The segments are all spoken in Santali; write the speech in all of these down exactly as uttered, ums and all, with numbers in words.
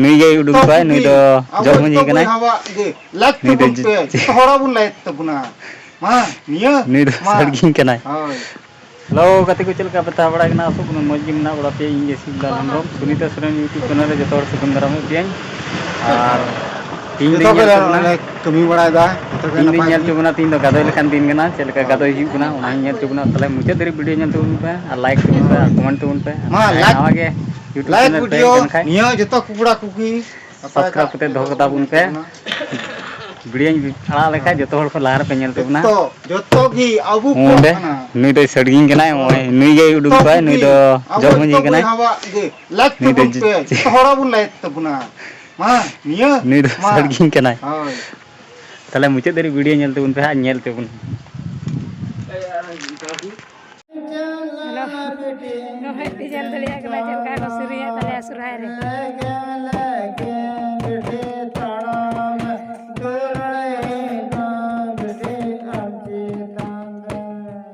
ᱱᱩᱭ ᱜᱮᱭ ᱩᱰᱩᱠ ᱠᱚᱣᱟᱭ, ᱱᱩᱭ ᱫᱚ ᱡᱚᱜᱽ ᱢᱟᱹᱡᱷᱤ ᱠᱟᱱᱟᱭ᱾ ᱞᱟᱭᱤᱠ ᱱᱩᱭ ᱫᱚ ᱛᱟᱵᱚᱱ ᱯᱮ, ᱡᱚᱛᱚ ᱦᱚᱲ ᱵᱚᱱ ᱞᱟᱭᱤᱠ ᱛᱟᱵᱚᱱᱟ᱾ ᱢᱟ, ᱱᱤᱭᱟᱹ ᱱᱩᱭ ᱫᱚ ᱢᱟ᱾ ᱥᱟᱲᱜᱤᱧ ᱠᱟᱱᱟᱭ᱾ ᱦᱳᱭ᱾ ᱦᱮᱞᱳ ᱜᱟᱛᱮ ᱠᱚ, ᱪᱮᱫ ᱞᱮᱠᱟ ᱯᱮ ᱛᱟᱦᱮᱸ ᱵᱟᱲᱟᱭ ᱠᱟᱱᱟ? ᱟᱥᱚᱜ ᱠᱟᱹᱱᱟᱹᱧ ᱢᱚᱡᱽ ᱜᱮ ᱢᱮᱱᱟᱜ ᱵᱟᱲᱟ ᱯᱮᱭᱟ᱾ ᱤᱧ ᱜᱮ ᱥᱤᱵᱞᱟᱞ ᱦᱮᱢᱵᱨᱚᱢ, ᱥᱩᱱᱤᱛᱟ ᱥᱚᱨᱮᱱ YouTube ᱪᱮᱱᱮᱞ ᱨᱮ ᱡᱚᱛᱚ ᱦᱚᱲ ᱥᱟᱹᱜᱩᱱ ᱫᱟᱨᱟᱢᱮᱫ ᱯᱮᱭᱟᱧ᱾ ᱟᱨ ᱛᱤᱦᱤᱧ ᱫᱚ ᱡᱚᱛᱚ ᱤᱧ ᱜᱮ ᱧᱮᱞ ᱛᱟᱵᱚᱱᱟ, ᱱᱚᱰᱮ ᱠᱟᱹᱢᱤ ᱵᱟᱲᱟᱭᱮᱫᱟ, ᱡᱚᱛᱚ ᱜᱮ ᱛᱤᱦᱤᱧ ᱫᱚᱧ ᱱᱟᱯᱟᱭ ᱧᱮᱞ ᱜᱮ᱾ ᱦᱚᱪᱚ ᱵᱚᱱᱟ, ᱛᱤᱦᱤᱧ ᱫᱚ ᱜᱟᱫᱚᱭ ᱞᱮᱠᱟᱱ ᱫᱤᱱ ᱠᱟᱱᱟ, ᱪᱮᱫ ᱞᱮᱠᱟ ᱦᱳᱭ᱾ ᱜᱟᱫᱚᱭ ᱦᱩᱭᱩᱜ ᱠᱟᱱᱟ ᱚᱱᱟ ᱦᱚᱸᱧ ᱧᱮᱞ ᱦᱚᱪᱚ ᱵᱚᱱᱟ᱾ ᱛᱟᱦᱞᱮ ᱢᱩᱪᱟᱹᱫ ᱫᱷᱟᱹᱨᱤᱡ ᱵᱷᱤᱰᱤᱭᱳ ᱧᱮᱞ ᱛᱟᱵᱚᱱ ᱯᱮ ᱟᱨ ᱞᱟᱭᱤᱠ ᱛᱟᱵᱚᱱ ᱯᱮ ᱟᱨ ᱠᱚᱢᱮᱱᱴ ᱛᱟᱵᱚᱱ ᱯᱮ᱾ ᱢᱟ ᱟᱨ ᱞᱟᱭᱤᱠ ᱱᱟᱣᱟ ᱜᱮ YouTube ᱞᱟᱭᱤᱠ ᱪᱮᱱᱮᱞ ᱯᱮ ᱵᱷᱤᱰᱤᱭᱳ ᱠᱟᱱ ᱠᱷᱟᱡ ᱱᱤᱭᱟᱹ ᱡᱚᱛᱚ ᱠᱩᱠᱲᱟ ᱠᱩᱠᱲᱤ ᱱᱟᱯᱟᱭ ᱥᱟᱵᱥᱠᱨᱟᱭᱤᱵ ᱠᱟᱛᱮ ᱫᱚᱦᱚ ᱠᱟᱛᱟ ᱵᱚᱱ ᱯᱮ᱾ ᱛᱟᱵᱚᱱᱟ᱾ ᱵᱷᱤᱰᱤᱭᱳᱧ ᱟᱲᱟᱜ ᱞᱮᱠᱷᱟᱡ ᱡᱚᱛᱚ ᱦᱚᱲ ᱠᱚ ᱞᱟᱦᱟ ᱨᱮᱯᱮ ᱧᱮᱞ ᱛᱟᱵᱚᱱᱟ᱾ ᱡᱚᱛᱚ, ᱡᱚᱛᱚ ᱜᱮ ᱟᱵᱚ ᱠᱚᱣᱟᱜ ᱚᱸᱰᱮ ᱠᱟᱱᱟ᱾ ᱱᱩᱭ ᱫᱚᱭ ᱥᱟᱹᱰᱜᱤᱧ ᱠᱟᱱᱟᱭ, ᱱᱚᱜᱼᱚᱭ ᱱᱩᱭ ᱜᱮᱭ ᱩᱰᱩᱠ ᱠᱚᱣᱟᱭ, ᱱᱩᱭ ᱫᱚ ᱟᱵᱚ ᱡᱚᱜᱽ ᱢᱟᱹᱡᱷᱤ ᱡᱚᱛᱚ ᱠᱟᱱᱟᱭ᱾ ᱵᱚᱭᱦᱟᱣᱟᱜ ᱜᱮ ᱞᱟᱭᱤᱠ ᱱᱩᱭ ᱫᱚ ᱛᱟᱵᱚᱱ ᱯᱮ, ᱡᱚᱛᱚ ᱦᱚᱲ ᱵᱚᱱ ᱞᱟᱭᱤᱠ ᱛᱟᱵᱚᱱᱟ᱾ ᱢᱟ, ᱱᱤᱭᱟᱹ ᱱᱩᱭ ᱫᱚ ᱢᱟ᱾ ᱥᱟᱹᱰᱜᱤᱧ ᱠᱟᱱᱟᱭ᱾ ᱦᱳᱭ᱾ ᱛᱟᱦᱞᱮ ᱢᱩᱪᱟᱹᱫ ᱫᱷᱟᱹᱨᱤᱡ ᱵᱷᱤᱰᱤᱭᱳ ᱧᱮᱞ ᱛᱟᱵᱚᱱ ᱯᱮ ᱦᱟᱸᱜ, ᱧᱮᱞ ᱛᱟᱵᱚᱱ᱾ ᱦᱮᱞᱳ᱾ ᱱᱚᱜᱼᱚᱭ ᱯᱮ ᱧᱮᱞ ᱫᱟᱲᱮᱭᱟᱜ ᱠᱟᱱᱟ ᱪᱮᱫ ᱞᱮᱠᱟ ᱠᱚ ᱥᱮᱨᱮᱧᱮᱫ ᱛᱟᱞᱮᱭᱟ ᱥᱚᱨᱦᱟᱭ ᱨᱮ᱾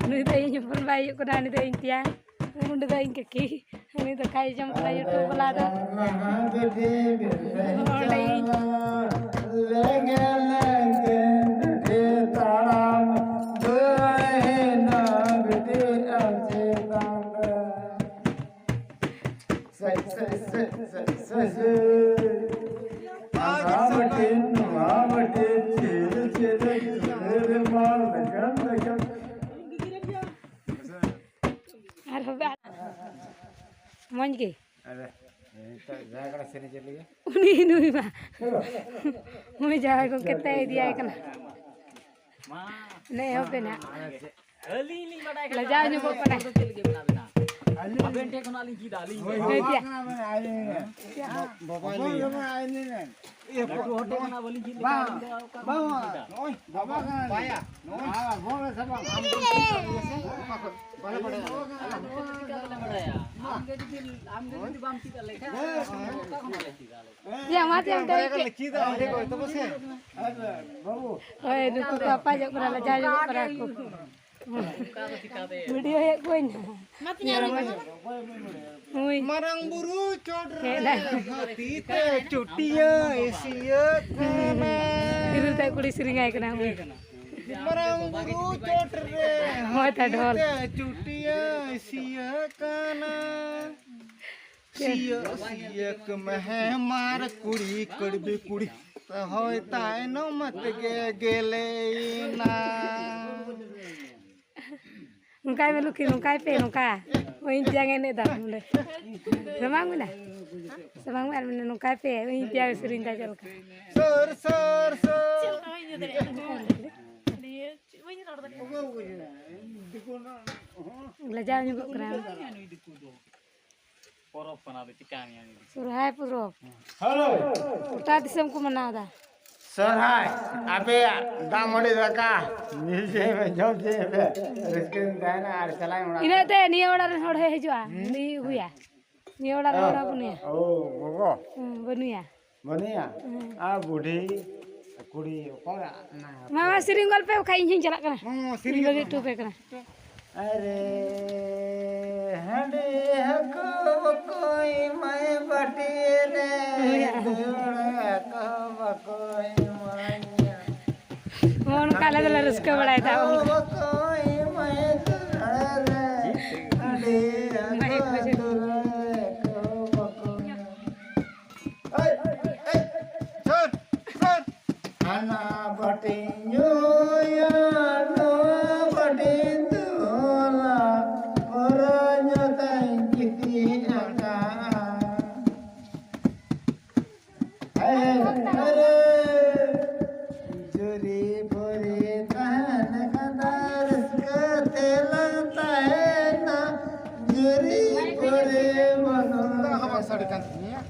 ᱱᱩᱭ ᱫᱚ ᱤᱧ ᱦᱚᱯᱚᱱ ᱵᱟᱭ ᱦᱩᱭᱩᱜ ᱠᱟᱱᱟ, ᱩᱱᱤ ᱫᱚ ᱤᱧ ᱛᱮᱭᱟᱝ᱾ ᱩᱱᱤ ᱫᱚ ᱤᱧ ᱠᱟᱹᱠᱤ᱾ ᱩᱱᱤ ᱫᱚ ᱠᱷᱟᱭ ᱡᱚᱢ ᱠᱟᱱᱟ YouTube ᱵᱟᱞᱟ ᱫᱚ᱾ ᱚᱸᱰᱮ ᱤᱧ᱾ ᱟᱨᱦᱚᱸ ᱵᱟ-, ᱢᱚᱡᱽ ᱜᱮ᱾ ᱟᱫᱚ, ᱱᱤᱛᱚᱜ ᱡᱟᱦᱟᱸ ᱠᱟᱱᱟ ᱥᱮᱨᱮᱧ ᱪᱮᱫ ᱞᱟᱹᱜᱤᱫ? ᱩᱱᱤ ᱱᱩᱭ ᱢᱟ᱾ ᱱᱩᱭ ᱡᱟᱶᱟᱭ ᱜᱚᱢᱠᱮ ᱛᱮ ᱤᱫᱤᱭᱟᱭ ᱠᱟᱱᱟ᱾ ᱞᱟᱹᱭ ᱮᱦᱚᱵ ᱵᱮᱱ ᱦᱟᱸᱜ᱾ ᱟᱹᱞᱤᱧ ᱞᱤᱧ ᱵᱟᱰᱟᱭ ᱠᱟᱱᱟ᱾ ᱞᱟᱡᱟᱣ ᱧᱚᱜᱚᱜ ᱠᱟᱱᱟᱭ᱾ ᱪᱮᱫ ᱞᱟᱹᱜᱤᱫ ᱢᱮᱱᱟᱜ ᱵᱮᱱᱟ? ᱟᱵᱮᱱ ᱴᱷᱮᱱ ᱠᱷᱚᱱᱟᱜ ᱞᱤᱧ ᱪᱮᱫᱟ, ᱟᱹᱞᱤᱧ ᱫᱚ᱾ ᱦᱳᱭ, ᱦᱳᱭ᱾ ᱵᱟᱵᱟ ᱞᱟᱹᱴᱩ ᱦᱚᱲ ᱴᱷᱮᱱ ᱠᱷᱚᱱᱟᱜ ᱵᱟᱹᱞᱤᱧ ᱪᱮᱫ ᱞᱮᱠᱷᱟᱱ ᱵᱟᱝ, ᱟᱹᱞᱤᱧ ᱫᱚ ᱚᱠᱟ ᱠᱷᱚᱱ ᱵᱟᱝ, ᱞᱤᱧ ᱪᱮᱫᱟ? ᱱᱚᱜᱼᱚᱭ ᱵᱟᱵᱟ ᱠᱟᱱᱟ᱾ ᱵᱟᱭᱟ᱾ ᱱᱚᱜᱼᱚᱭ᱾ ᱟᱨ ᱵᱚᱞ ᱨᱮ ᱥᱮ ᱵᱟᱝ? ᱟᱢ ᱫᱚ ᱵᱟᱞᱮ ᱵᱟᱲᱟᱭᱟ᱾ ᱟᱞᱮ ᱫᱚ ᱪᱤᱠᱟ ᱵᱟᱞᱮ ᱵᱟᱲᱟᱭᱟ? ᱟᱢ ᱜᱮ ᱡᱩᱫᱤ, ᱟᱢ ᱜᱮ ᱡᱩᱫᱤ ᱵᱟᱢ ᱪᱮᱫ ᱟᱞᱮ ᱠᱷᱟᱱ, ᱦᱮᱸ᱾ ᱟᱞᱮ ᱫᱚ ᱚᱠᱟ ᱠᱷᱚᱱᱟᱜ ᱞᱮ ᱪᱮᱫᱟ ᱟᱞᱮ ᱫᱚ? ᱭᱟ, ᱢᱟ ᱪᱮᱫ ᱮᱢ ᱵᱟᱲᱟᱭ ᱠᱟᱱᱟ, ᱪᱮᱫ ᱟᱢ ᱴᱷᱮᱱ ᱠᱷᱚᱱ ᱛᱚᱵᱮ ᱥᱮ? ᱦᱮᱸ, ᱵᱟᱹᱵᱩ᱾ ᱦᱳᱭ, ᱱᱩᱠᱩ ᱠᱚ ᱟᱯᱟᱡᱚᱜ ᱠᱟᱱᱟ, ᱞᱟᱡᱟᱣ ᱧᱚᱜᱚᱜ ᱠᱟᱱᱟ ᱠᱚ᱾ ᱵᱷᱤᱰᱤᱭᱳᱭᱮᱫ ᱠᱚᱣᱟᱹᱧ᱾ ᱦᱳᱭ᱾ ᱢᱟᱨᱟᱝ ᱵᱩᱨᱩ ᱪᱚᱴ ᱨᱮ ᱦᱮᱡ ᱮᱱᱟ᱾ ᱦᱟᱹᱛᱤ ᱛᱮ ᱪᱩᱴᱤᱭᱟᱹ ᱤᱥᱤᱭᱟᱹᱜ ᱠᱟᱱᱟ᱾ ᱛᱤᱨᱤᱞ ᱛᱟᱭ ᱠᱩᱲᱤ ᱥᱮᱨᱮᱧᱟᱭ ᱠᱟᱱᱟ ᱩᱱᱤ᱾ ᱢᱟᱨᱟᱝ ᱵᱩᱨᱩ ᱪᱚᱴ ᱨᱮ ᱦᱳᱭ, ᱛᱟ ᱦᱟᱹᱛᱤ ᱰᱷᱚᱞ᱾ ᱛᱮ ᱪᱩᱴᱤᱭᱟᱹ ᱤᱥᱤᱭᱟᱹᱜ ᱠᱟᱱᱟ᱾ ᱥᱤᱭᱟᱹᱜ ᱥᱤᱭᱟᱹᱜ ᱢᱮ ᱦᱮᱢᱟᱨ ᱠᱩᱲᱤ ᱠᱟᱹᱲᱵᱤ ᱠᱩᱲᱤ, ᱦᱚᱭ ᱛᱟᱭᱱᱚᱢ ᱛᱮᱜᱮ ᱜᱮᱞᱮᱭᱮᱱᱟ᱾ ᱱᱚᱝᱠᱟᱭ ᱢᱮ ᱞᱩᱠᱷᱤ, ᱱᱚᱝᱠᱟᱭ ᱯᱮ, ᱱᱚᱝᱠᱟ᱾ ᱦᱳᱭ, ᱤᱧ ᱛᱮᱭᱟᱝ ᱮ ᱮᱱᱮᱡ ᱫᱟ ᱱᱚᱸᱰᱮ᱾ ᱥᱟᱢᱟᱝ ᱢᱮ ᱱᱟ᱾ ᱥᱟᱢᱟᱝ ᱢᱮ ᱟᱨ ᱢᱮᱱᱟ, ᱱᱚᱝᱠᱟᱭ ᱯᱮ, ᱦᱳᱭ, ᱤᱧ ᱛᱮᱭᱟᱝ ᱥᱮᱨᱮᱧ ᱫᱟ ᱪᱮᱫ ᱞᱮᱠᱟ᱾ ᱥᱚᱨ, ᱥᱚᱨ, ᱥᱚᱨ᱾ ᱞᱟᱡᱟᱣ ᱧᱚᱜᱚᱜ ᱠᱟᱱᱟ᱾ ᱯᱚᱨᱚᱵᱽ ᱠᱟᱱᱟ, ᱟᱫᱚ ᱪᱤᱠᱟᱹᱭᱟᱢ ᱭᱟ? ᱥᱚᱨᱦᱟᱭ ᱯᱚᱨᱚᱵᱽ᱾ ᱦᱮᱞᱳ᱾ ᱜᱚᱴᱟ ᱫᱤᱥᱚᱢ ᱠᱚ ᱢᱟᱱᱟᱣ ᱮᱫᱟ᱾ ᱥᱚᱨᱦᱟᱭ, ᱟᱯᱮᱭᱟᱜ ᱫᱟᱜ ᱢᱟᱹᱰᱤ ᱫᱟᱠᱟ ᱧᱩᱭ ᱯᱮ, ᱡᱚᱢ ᱯᱮ, ᱨᱟᱹᱥᱠᱟᱹ ᱨᱮᱢ ᱛᱟᱦᱮᱱᱟ ᱟᱨ ᱪᱟᱞᱟᱜ ᱤᱱᱟᱹᱜ ᱛᱮ ᱱᱤᱭᱟᱹ ᱚᱲᱟᱜ ᱨᱮᱱ ᱦᱚᱲ ᱦᱚᱸᱭ ᱦᱤᱡᱩᱜᱼᱟ, ᱦᱩᱸ? ᱩᱱᱤ ᱟᱹᱜᱩᱭᱟ᱾ ᱱᱤᱭᱟᱹ ᱚᱲᱟᱜ ᱨᱮᱱ ᱦᱚᱲ ᱵᱟᱹᱱᱩᱭᱟ᱾ ᱚ, ᱜᱚᱜᱚ᱾ ᱦᱩᱸ, ᱵᱟᱹᱱᱩᱭᱟ᱾ ᱦᱩᱸ᱾ ᱟᱨ ᱵᱩᱰᱷᱤ, ᱠᱩᱲᱤ, ᱚᱠᱚᱭ ᱢᱮᱱᱟᱭᱟ? ᱢᱟ, ᱢᱟ, ᱥᱮᱨᱮᱧ ᱜᱚᱞ ᱯᱮ, ᱵᱟᱠᱷᱟᱡ ᱤᱧ ᱦᱚᱸᱧ ᱪᱟᱞᱟᱜ ᱠᱟᱱᱟ᱾ ᱢᱟ, ᱢᱟ, ᱥᱮᱨᱮᱧ ᱤᱧ ᱵᱟᱹᱜᱤ ᱜᱚᱞ ᱯᱮ᱾ ᱦᱚᱴᱚ ᱟᱯᱮ ᱠᱟᱱᱟ᱾ ᱟᱨᱮ ᱦᱟᱺᱰᱤ ᱦᱟᱹᱠᱩ ᱵᱟᱠᱚ ᱮᱢᱟᱭ ᱵᱟᱹᱴᱤ ᱨᱮ, ᱦᱳᱭ᱾ ᱫᱟᱹᱣᱲᱟᱹ ᱠᱚ ᱵᱟᱠᱚ ᱮᱢᱟᱭᱟ᱾ ᱦᱚᱸ, ᱱᱚᱝᱠᱟ ᱟᱞᱮ ᱫᱚᱞᱮ ᱨᱟᱹᱥᱠᱟᱹ ᱵᱟᱲᱟᱭᱮᱫᱟ᱾ ᱦᱟᱹᱠᱩ ᱵᱟᱠᱚ ᱮᱢᱟᱭ ᱫᱟᱹᱣᱲᱟᱹ ᱨᱮ, ᱦᱟᱺᱰᱤ ᱦᱟᱹᱠᱩ ᱫᱟᱹᱣᱲᱟᱹ ᱠᱚ ᱵᱟᱠᱚ ᱮᱢᱟᱭᱟ᱾ ᱮᱭ, ᱮᱭ, ᱥᱩᱨ, ᱥᱩᱨ᱾ ᱦᱟᱱᱟ ᱵᱟᱹᱴᱤᱧ ᱧᱩᱭᱟ, ᱱᱚᱣᱟ ᱵᱟᱹᱴᱤᱧ ᱫᱩᱞᱟ, ᱯᱚᱨᱚ ᱧᱚᱜᱟᱧ ᱜᱤᱛᱤᱡ ᱟᱠᱟᱱ᱾ ᱦᱮ, ᱦᱮ ᱨᱮ, ᱡᱩᱨᱤ ᱯᱩᱨᱤ ᱛᱟᱦᱮᱱ ᱠᱷᱟᱱ ᱫᱚ ᱨᱟᱹᱥᱠᱟᱹ ᱛᱮᱞᱟᱝ ᱛᱟᱦᱮᱱᱟ, ᱡᱩᱨᱤ ᱯᱩᱨᱤ ᱵᱟᱹᱱᱩᱜ᱾ ᱫᱟᱜ ᱦᱚᱸ ᱵᱟᱝ ᱥᱟᱰᱮ ᱠᱟᱱ ᱛᱤᱧᱟ᱾